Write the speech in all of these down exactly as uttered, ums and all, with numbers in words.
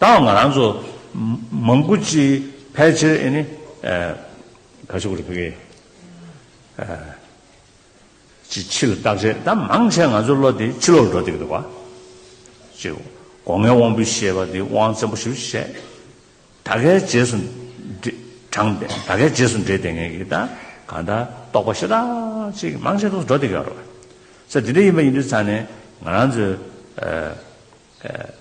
ད་ང་རང་ཚོ་མང་པོ་ཅིག་ཕལ་ཆེར་ཨེ་ནི་ག་ཞུ་དགོས་རེད། ཕ་གི་ཅིག་ཕྱི་ལ་བརྟག་དཔྱད་ད་མང་ཆེ་ང་ཚོའི་བློ་དེ་ཕྱི་ལོགས་འགྲོ་བསྡད་ཀྱི་འདུག་ག་ཅིག་སྒོ་ལྔའི་དབང་པོའི་ཤེས་པ་དེ་དབང་བཙན་པོ་ཞེ་པོ་ཅིག་བྱས། ད་གའི་རྗེས་སུ་འབྲེ་དྲངས་ཏེ་ད་གའི་རྗེས་སུ་འབྲེལ་བསྡད་མཁན་གྱི་ད་གང་ལྟར་རྟོག་པ་ཤ་སྟག་ཅིག་མང་ཆེ་འགྲོ་བསྡད་ཀྱི་ཡོད་རེད་བ། ས་དེ་འདྲ་ཡིན་པ་ཡིན་དུས་ཙང་ནས་ང་རང་ཚོས་ཨ་ཨ་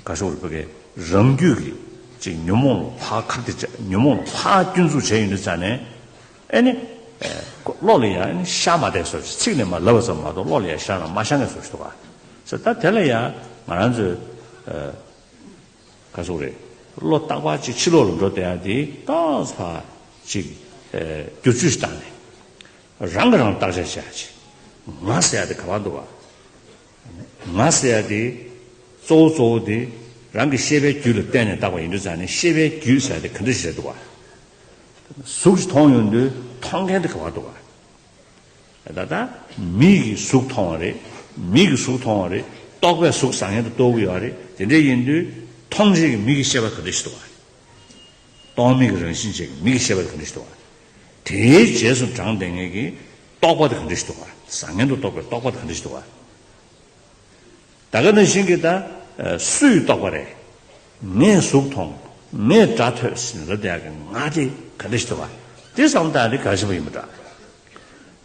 ག་ཞུ་དགོས་རེད། ཕ་གི་རང་རྒྱུད་ཀྱི་ཅིག་ཉོན་མོངས་ལ་ཕར་ཁ་གཏད་བྱས། ཉོན་མོངས་ལ་ཕར་སྐྱོན་འཛུགས་བྱས་ཡོང་དུས་ཙང་ནས་ཨེ་ནི་ཨ་བློ་ལ་ཡང་ཨེ་ནི་ཤར་མ་བསྡད་བཟོ་ཅིག་ཚིག་ནས་མར་ལབ་པ་ཙམ་མ་གཏོགས་བློ་ལ་ཡང་ཤར་ན་མ་ཤར་མཁན་བཟོ་ཅིག་འདུག་ག་ས་ད་དེ་ལ་ཡང་ང་རང་ཚོས་ཨ་ག་ཟེར་དགོས་རེད། བློ་རྟག་པར་ཅིག་ཕྱི་ལོགས་ལ་འགྲོ་བསྡད་ཡ་དེ་ཏོག་ཙམ་ཅིག་ཨ་བསྒྱུར་བཅོས་ཤིག་བཏང་ནས་རང་གིས་རང་བརྟག་དཔྱད་བྱེད་ཡ་ཅིག་ང་ཟེར་ཡ་དེ་ག་པར་འདུག་ག་ང་ཟེར་ཡ་དེ་གཙོ་བོ་གཙོ་བོ་དེ་རང་གི་ཤེས་པའི་རྒྱུད་ལ་བརྟེན་ནས་བཏགས་པ་ཡིན་དུས་ཙང་ནས་ཤེས་པའི་རྒྱུད་ཟེར་ཡ་དེ་ག་འདྲ་ཞིག་རེད་འདུག་ག་གཟུགས་ཤིག་མཐོང་ཡོང་དུས་མཐོང་མཁན་དེ་ག་པར་འདུག་ག་ད་ལྟ་མིག་གིས་གཟུགས་མཐོང་བ་རེད། མིག་གིས་གཟུགས་མཐོང་བ་རེད། རྟོག་པས་གཟུགས་བཟང་ངན་དུ་རྟོགས་ཀྱི་ཡོད་རེད། དེ་འདྲ་ཡིན་དུས་མཐོང་བྱེད་ཀྱི་མིག་གི་ཤེས་པ་ག་འདྲ་ཞིག་འདུག་ག་རྟོག་མེད་ཀྱི་རང་བཞིན་ཅན་གྱི་མིག་གི་ཤེས་པ་དེ་ག་འདྲ་ཞིག་འདུག་ག་དེའི་རྗེས་སུ་འབྲངས་བསྡད་མཁན་གྱི་རྟོག་པ་དེ་ག་འདྲ་ཞིག་འདུག་ག་བཟང་ངན་དུ་རྟོགས་པའི་རྟོག་པ་དེ་ག་འདྲ་ཞིག་འདུག་ག་ད་ག་ནང་བཞིན་གྱི་ད་སུས་རྟོགས་པ་རེད། ངས་གཟུགས་མཐོང་། ངས་སྒྲ་ཐོས་ཟེར་ནས་ལབ་བསྡད་ཡག་གི་ང་དེ་ག་འདྲ་ཞིག་འདུག་ག་དེ་བསམ་བཏང་དེ་ག་ཞིག་པ་ཡིན་པ་འདྲ།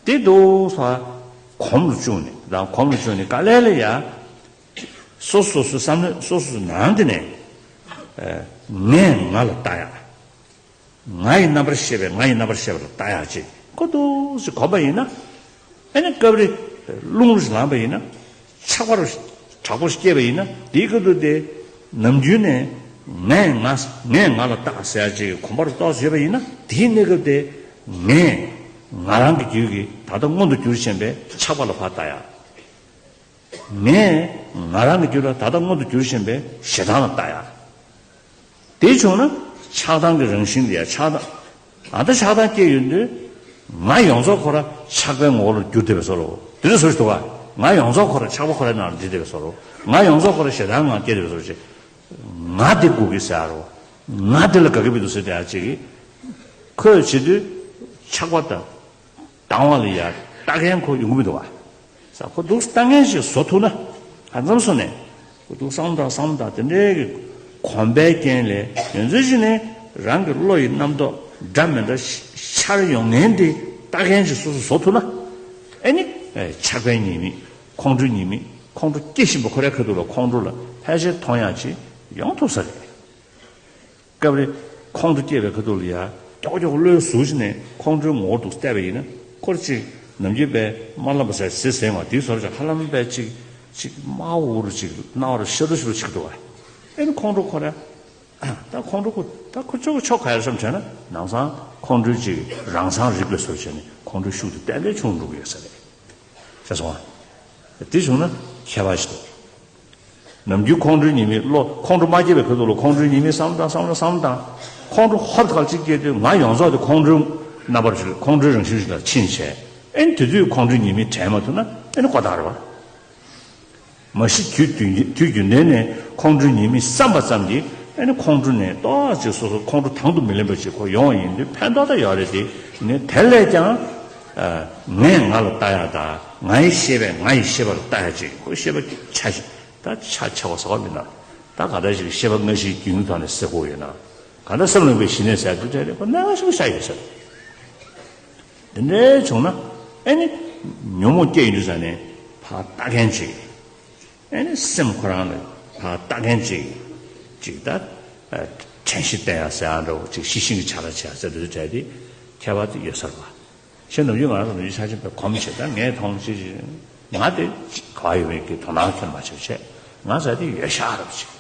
དེ་འདུག་ས་གོམས་ལ་བཅུག་ནས་དང་གོམས་ལ་བཅུག་ནས་ག་ལེ་ལེ་ཡ། སོ་སོ་སོའི་བསམ་བློ་སོ་སོའི་ནང་དེ་ནས་ཨ་ངས་ང་ལ་ལྟ་ཡ། ང་ཡི་རྣམ་པར་ཤེས་པས་ང་ཡི་རྣམ་པར་ཤེས་པ་ལ་ལྟ་ཡ་ཅིག་ཁོ་འདུག་སེ་གོམས་པ་ཡིན་ན། ཨ་ནི་སྐབས་རེ་རླུང་རེ་ལངས་པ་ཡིན་ན། ཆགས་པ་རེ་དྲག་པོ་ཞིག་སྐྱེས་པ་ཡིན་ན་དེའི་སྐབས་དུ་དེ་ནམ་རྒྱུན་ནས་ངས་ང་ངས་ང་ལ་ལྟ་ཟེར་ཡ་ཅིག་གོམས་པ་རེ་ཏོག་ཙམ་ཡོད་པ་ཡིན་ན་དེའི་གནས་སྐབས་དེ་ངས་ང་རང་གི་རྒྱུད་ཀྱི་ད་ལྟ་མངོན་དུ་གྱུར་བཞིན་པའི་ཆགས་པ་ལ་ཕར་ལྟ་ཡ། ངས་ང་རང་གི་རྒྱུད་ལ་ད་ལྟ་མངོན་དུ་གྱུར་བཞིན་པའི་ཞེ་སྡང་ལ་ལྟ་ཡ། དེ་བྱུང་ན་ཆགས་སྡང་གི་རང་བཞིན་དེ་ཡང་ཆགས་སྡང་། ཨ་ད་ཆགས་སྡང་སྐྱེས་ཡོང་དུས་ང་ཡོངས་རྫོགས་ཁོ་རང་ཆགས་པའི་ངོ་བོ་ལ་གྱུར་བསྡད་པའི་བཟོ་འདྲ་བོ་དེ་འདྲ་བཟོ་ཞིག་འདུག་ག་ང་ཡོངས་རྫོགས་ཁོ་རང་ཆགས་པ་ཁོ་རའི་ནང་ལ་འདྲེས་བསྡད་པའི་བཟོ་འདྲ་བོ། ང་ཡོངས་རྫོགས་ཁོ་རང་ཞེ་སྡང་ངང་སྐྱེས་བསྡད་པའི་བཟོ་འདྲ་ཅིག་ང་དེ་དགོས་ཀྱི་ཟེར་ཡ་རོ། ང་དེ་ལ་དགའ་གི་མི་འདུག་ཟེར་བསྡད་ཡ་ཅིག་གིས། ཁོས་བྱེད་དུས་ཆགས་པ་དང་། སྡང་བ་ལ་ཡ་ལྟ་མཁན་ཁོ་ཡོང་གི་མི་འདུག་བ། ས་ཁོ་འདུག་ལྟ་མཁན་ཞིག་བཟོ་ཐུབ་ན། ཧ་ཙམ་སོང་ནས། ཁོ་འདུག་བསམ་དང་བསམ་དང་དེ་འདྲའི་གི་གོམས་པའི་རྐྱེན་ལས་ཡོན་ཚོད་ཅིག་ནས་རང་གི་བློ་ཡི་རྣམ་རྟོག་འདྲ་མི་འདྲ་ཤར་ཡོང་མཁན་དེ་ལྟ་མཁན་ཞིག་སོ་སོ་བཟོ་ཐུབ་ན། ཨེ་ནི། ཆགས་པའི་ཉེས་དམིགས་ཁོང་ཁྲོའི་ཉེས་དམིགས་ཁོང་ཁྲོ་སྐྱེ་བཞིན་པ་ཁོ་རའི་ཁ་ཐུག་ལ་ཁོང་ཁྲོ་ལ་ཕལ་ཆེར་མཐོང་ཡག་ཅིག་ཡོང་ཐུབ་ས་རེད། སྐབས་རེ་ཁོང་ཁྲོ་སྐྱེས་པའི་ཁ་ཐུག་ལ་ཡ་ཀྱོག་ཀྱོག་བློའི་ཟུར་ཞིག་ནས་ཁོང་ཁྲོའི་ངོ་བོར་འདུག་བལྟས་པ་ཡིན་ན་ཁོར་ཅིག་ནམ་རྒྱུན་པའི་དམར་ལམ་པ་ཟེར་ཟེར་ཟེར་བ་དེའི་ཟུར་ཅིག་ཧ་ལམ་པའི་ཅིག་ཅིག་དམར་འུར་ཅིག་སྣང་བར་ཤ་རུ་ཤ་རུ་ཆགས་འདུག་བ། ཨེ་ནི་ཁོང་ཁྲོ་ཁོ་ར་ད་ཁོང་ཁྲོ་ཁོ་ད་ཁོ་ཅོག་ཆོག་ག་ཡར་བསམ་བྱས་ན་ནང་སང་ཁོང་ཁྲོའི་ཅིག་རང་སང་རིག་པའི་ཟུར་བྱས་ནས་ཁོང་ཁྲོའི་ཤུགས་དེ་ཏན་ཏན་ཆུང་འགྲོ་གི་ཡོད་ས་རེད། ཤེས་སོང་ང་། དེ་བྱུང་ན་ཁྱད་པར་ཞིག་འདུག་ནམ་རྒྱུན་ཁོང་ཁྲོའི་ཉེས་དམིགས་བློ་ཁོང་ཁྲོ་མ་སྐྱེས་པའི་ཁ་ཐུག་ལ་ཁོང་ཁྲོའི་ཉེས་དམིགས་བསམ་དང་བསམ་དང་བསམ་དང་། ཁོང་ཁྲོ་ཧོབ་ཁ་གཅིག་སྐྱེས་དུས་ང་ཡོངས་རྫོགས་དེ་ཁོང་ཁྲོའི་རྣམ་པར་ཞིག་ཁོང་ཁྲོའི་རང་བཞིན་ཞིག་ལ་ཕྱིན་བྱས། ཨེ་ནི་དེ་དུས་ཁོང་ཁྲོའི་ཉེས་དམིགས་དྲན་མ་ཐུབ་ན་ཨེ་ནི་ཁོ་ཐག་རེད་བ། མ་གཞི་དུས་རྒྱུན་དུས་རྒྱུན་ལྡན་ནས་ཁོང་ཁྲོའི་ཉེས་དམིགས་བསམ་པ་ཙམ་གྱིས་ཨེ་ནི་ཁོང་ཁྲོ་ནས་ཏོག་ཙམ་སོ་སོ་ཁོང་ཁྲོ་དང་དུ་མི་ལེན་པ་ཞིག་ཁོ་ཡོང་བ་ཡིན་དུས་ཕན་ཐོགས་ད་ཡོད་རེད་དེ། ནི་དེ་ལས་ཀྱང་ངས་ང་ལ་ལྟ་ཡག་དང་ང་ཡི་ཤེས་པས་ང་ཡི་ཤེས་པ་ལ་ལྟ་ཡག་ཅིག་ཁོའི་ཤེས་པ་ཆ་ཞིག་ད་ཆ་ཆེ་བ་ཟ་བ་མིན་ན། ད་ག་འདྲ་ཞིག་ཤེས་པ་སྔ་ཕྱིའི་རྒྱུན་ཐོག་ནས་ཟེར་དགོས་ཡོད་ན། ག་འདྲ་སེམས་ལ་འོས་པའི་ཞི་གནས་ཟེར་དུས་དྲན་རེད་ཁོ་གནད་འགག་ཞིག་ཤར་ཡོད་ཟེར། འདི་འདྲའི་བྱུང་ན་ཨེ་ནི་ཉོན་མོངས་སྐྱེ་ཡིན་དུས་ཙང་ནས་ཕར་ལྟ་མཁན་ཅིག་ཨེ་ནི་སེམས་ཁོ་རང་ལ་ཕར་ལྟ་མཁན་ཅིག་ཅིག་ད་དྲན་ཤེས་བསྟེན་ཡ་ཟེར་ཡ་འདྲ་བོ་ཅིག་ཤེས་བཞིན་གྱི་བྱ་ར་བྱེད་ཡ་ཟེར་དུས་དྲན་དེ་ཁྱད་པར་དེ་ཡོད་ས་རེད་བ། ཤེས་ནམ་རྒྱུན་ང་རང་ནམ་རྒྱུན་ཆ་ཆེན་པའི་གོམས་བྱེད་ད་ངས་མཐོང་ཅི་ཅི། ང་དེ་ག་ཡོད་མེད་ཀྱི་དོ་སྣང་ཁྱོན་མ་བྱེད་བྱས་ང་ཟ་དེ་ཡོད་ཤག་རབ་ཅིག་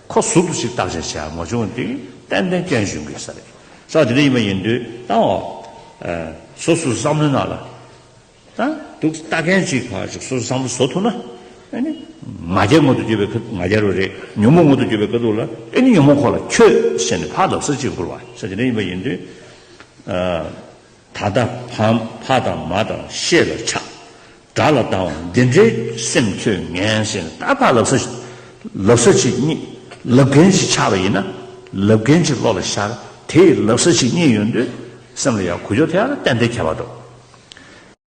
ཁོ་ཟུར་དུ་ཅིག་བརྟག་དཔྱད་བྱས་མ་བྱུང་དེ་ཏན་ཏན་སྐྱོན་བྱུང་གི་ས་རེད། ས་དེ་འདྲ་ཡིན་པ་ཡིན་དུས་ད་འོ། སོ་སོའི་བསམ་བློའི་ནང་ལ་ད་འདུག་ལྟ་མཁན་ཅིག་ཕར་ཅིག་སོ་སོའི་བསམ་བློ་བཟོ་ཐུབ་ན་ཨ་ནི་ང་རྒྱལ་མངོན་དུ་གྱུར་པའི་ང་རྒྱལ་རོ་རེད། ཉོན་མོངས་མངོན་དུ་གྱུར་པའི་ཁ་ཐུག་ལ་ཨ་ནི་ཉོན་མོངས་ཁོ་ལ་ཁྱོད་ཟེར་ནས་ཕར་ལབ་ས་ཅིག་འབུར་བ་ས་དེ་འདྲ་ཡིན་པ་ཡིན་དུས། ད་ལྟ་ཕ་ཕ་དང་མ་དང་ཤེས་ལ་ཆགས། དགྲ་ལ་སྡང་བ་འདི་འདྲའི་སེམས་ཁྱོད་ངན་ཟེར་ནས་ད་ཕར་ལབ་ས་ཞིག་ལབ་ས་ཅིག་རྙེད། ལབ་མཁན་ཅིག་ཆགས་པ་ཡིན་ན། ལབ་མཁན་ཅིག་བློ་ལ་ཤར། དེས་ལབ་ས་ཅིག་རྙེད་ཡོང་དུས། སེམས་ལ་ཡང་གུ་ཅོ་ཐེ་ཡ་ལ་ཏན་ཏན་ཁྱད་པར་འདུག